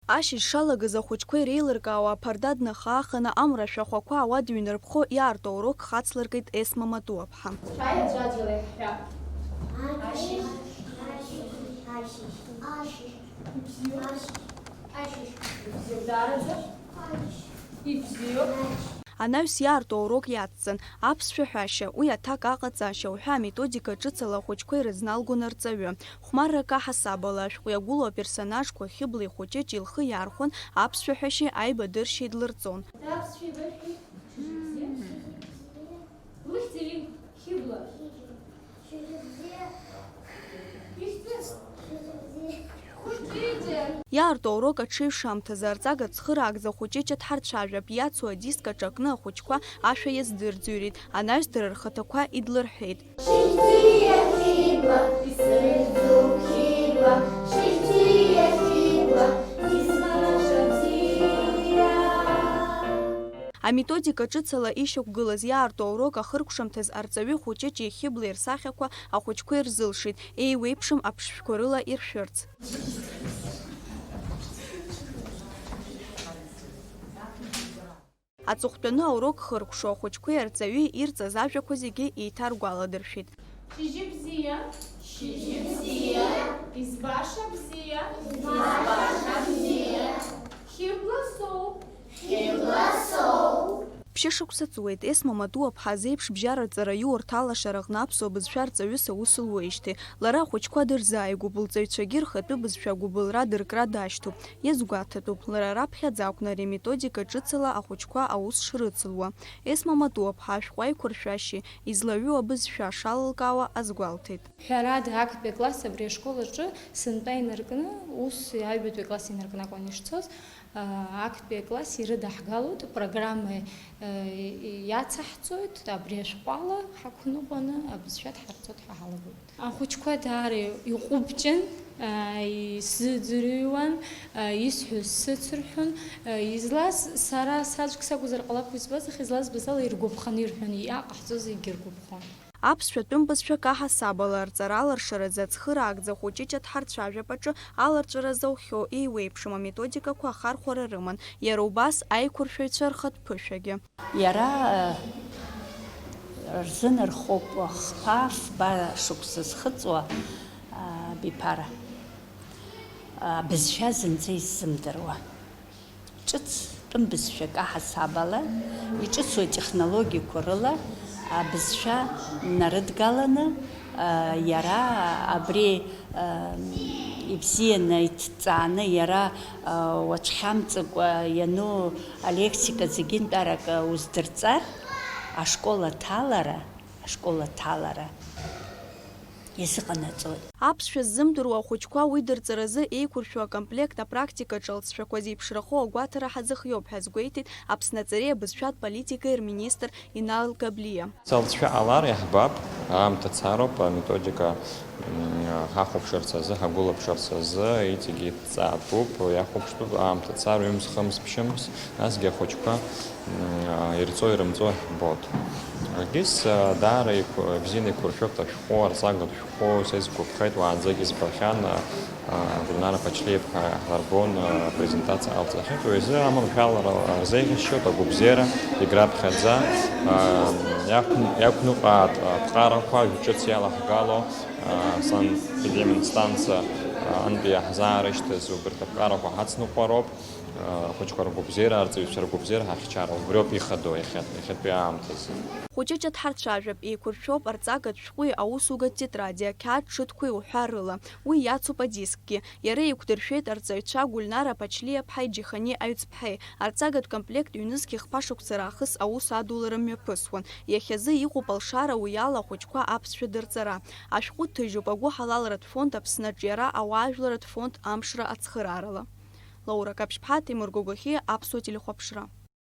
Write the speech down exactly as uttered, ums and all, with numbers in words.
Ашьыжь шалагаз ахәыҷқәа иреилыркаауа аԥарда днахааханы амра ашәахәақәа ауада иҩнарԥхо иаарту аурок хацлыркит Есма Матуаԥҳа. Шәааи аӡәаӡәала иаҳҳәап. Ашьыжь. Ашьыжь. Ашьыжь. Ибзиоуп. Ашьыжь. Ибзиоуп, даараӡа. Ибзиоуп. Анаҩс иаарту аурок иацҵан, аԥсшәа ҳәашьа, уи аҭак аҟаҵашьа уҳәа аметодика ҿыцала ахәыҷқәа ирызналгон арҵаҩы. Хәмаррак аҳасабала ашәҟәы иагәылоу аперсонажқәа Хьыбла ихәыҷыҷ илхы иархәон, аԥсшәа ҳәашьеи аибадыршьеи длырҵон. Аԥсшәа еибашәҳәеит. Шьыжьбзиа. Лыхьӡ илеи, Хьыбла? Ихьӡ? Хәыҷыҷ. Иаарту аурок аҽеиҩшамҭазы арҵага цхыраагӡа хәыҷыҷ дҳарцәажәап, иацу адиск аҿакны ахәыҷқәа ашәа иаздырӡырҩит, анаҩс дара рхаҭақәа идлырҳәеит. Шьыжьбзиа Хьыбла, исыхьӡуп Хьыбла, Шьыжьбзиа Хьыбла, избаша бзиа. Аметодика ҿыцала ишьақәгылаз иаарту аурок ахыркәшамҭаз арҵаҩы хәыҷыҷи Хьыблеи рсахьақәа ахәыҷқәа ирзылшеит, еиуеиԥшым аԥшшәқәа рыла иршәырц. Аҵыхәтәаны аурок хыркәшо ахәыҷқәеи арҵаҩи ирҵаз ажәақәа зегьы еиҭаргәаладыршәеит. Шьыжьы бзиа! Шьыжьы бзиа! Избаша бзиа! Избаша бзиа! Хьыбла соуп! Хьыбла соуп! Ԥшьышықәса ҵуеит, Есма Матуаԥҳа зеиԥш бжьараҵараиу урҭ алашараҟны аԥсуа бызшәа арҵаҩыс аус луеижьҭеи. Лара ахәыҷқәа дырзааигәоуп, лҵаҩцәагьы рхатәы бызшәа агәыбылра дыркра дашьҭоуп. Иазгәаҭатәуп, лара раԥхьаӡа акәны ари аметодика ҿыцала ахәыҷқәа аус шрыцылуа. Есма Матуаԥҳа ашәҟәы аиқәыршәашьеи излаҩу абызшәа шалылкаауа азгәалҭеит. Ҳәарада, актәи акласс абри ашкол аҿы сынтәа инаркны, ус аҩбатәи акласс инаркны акәын ишцоз, аа, актәи акласс ирыдаҳгалоит, апрограмма, э, иацаҳҵоит, абри ашәҟәала ҳақәныҟәаны абызшәа дҳарҵоит ҳәа ҳалагоит. Ахәыҷқәа даара иҟәыбҷан, аа, исзыӡырҩуан, аа, исҳәоз сыцырҳәон, аа, излаз, сара саӡәк сакәзар ҟалап уи збаз, аха излаз базала иргәаԥханы ирҳәон, иҟаҳҵоз егьыргәаԥхон. Аԥсшәа тәым бызшәак аҳасабала арҵара аларшаразы ацхыраагӡа хәыҷыҷ дҳарцәажәап аҿы аларҵәара заухьоу еиуеиԥшым аметодикақәа ахархәара рыман, иара убас аиқәыршәаҩцәа рхатә ԥышәагьы. Иара, э, рзынархоуп хԥа-фба шықәса зхыҵуа, а, абиԥара, а, бызшәа зынӡа иззымдыруа. Ҿыц тәым бызшәак аҳасабала, иҿыцу атехнологиақәа рыла абызшәа нарыдгаланы, а, иара абри, а, ибзианы иҭҵааны, иара, а, уацәхьамҵыкәа иану алексика зегьынтәарак уздырҵар, ашкол аҭалара, ашкол аҭалара иазыҟанаҵоит. Аԥсшәа ззымдыруа ахәыҷқәа уи дырҵаразы еиқәыршәо акомплект апрактикаҿы алҵшәақәа зеиԥшрахо агәаҭара ҳазыхиоуп ҳәа азгәеиҭеит Аԥсны аҵареи абызшәатә политикеи рминистр Инал Габлиа. Алҵшәа ҟалар иаҳбап, аамҭа цароуп, аметодика, м, ҳахәаԥшырц азы, ҳагәылаԥшырц азы, иҵегьы иҭҵаатәуп, иахәаԥштәуп, аамҭа цароуп, ҩымз, хымз, ԥшьымз, насгьы ахәыҷқәа, м, ирҵо-ирымҵо ҳбоит. Акис, а, даара иқәу-, бзианы иқәыршәоит ашәҟәы, арҵагатә шәҟәы, са исгәаԥхеит, уаанӡагьы избахьан, а, а, Гульнара Ԥачлиаԥҳа ҳларбон, а, апрезентациа ҟалҵахьеит, уи азы аманшәалара рзеиӷьасшьоит, агәабзиара, Егры аԥхьаӡа, а, иақән-, иақәныҟәааит аԥҟарақәа, жәа ҿыц иалаҳгало, а, сан-, Филимон станциа, а, антәи иаҳзаарышьҭыз убарҭ аԥҟарақәа ҳацныҟәароуп. Ахәыҷқәа ргәабзиара, арҵаҩцәа ргәабзиара ҳахьчара, убриоуп ихадоу иахьа-, иахьатәи аамҭазы. Хәыҷыҷ дҳарцәажәап, еиқәыршәоуп арҵагатә шәҟәи аусугатә тетради, ақьаад ҽыҭқәеи уҳәа рыла. Уи иацуп адискгьы. Иара еиқәдыршәеит арҵаҩцәа Гульнара Ԥачлиаԥҳаи Џьихани Аҩӡԥҳаи. Арҵагатә комплект ҩнызқь хԥа шықәса раахыс аус адулара мҩаԥысуан. Иахьазы иҟоуп алшара уи ала ахәыҷқәа аԥсшәа дырҵара. Ашәҟәы ҭыжьуп агәыҳалалратә фонд Аԥсны аҿиара ауаажәларратә фонд Амшра ацхыраарала. Лаура Каԥшьԥҳа, Ҭемыр Гогохиа, Аԥсуа телехәаԥшра.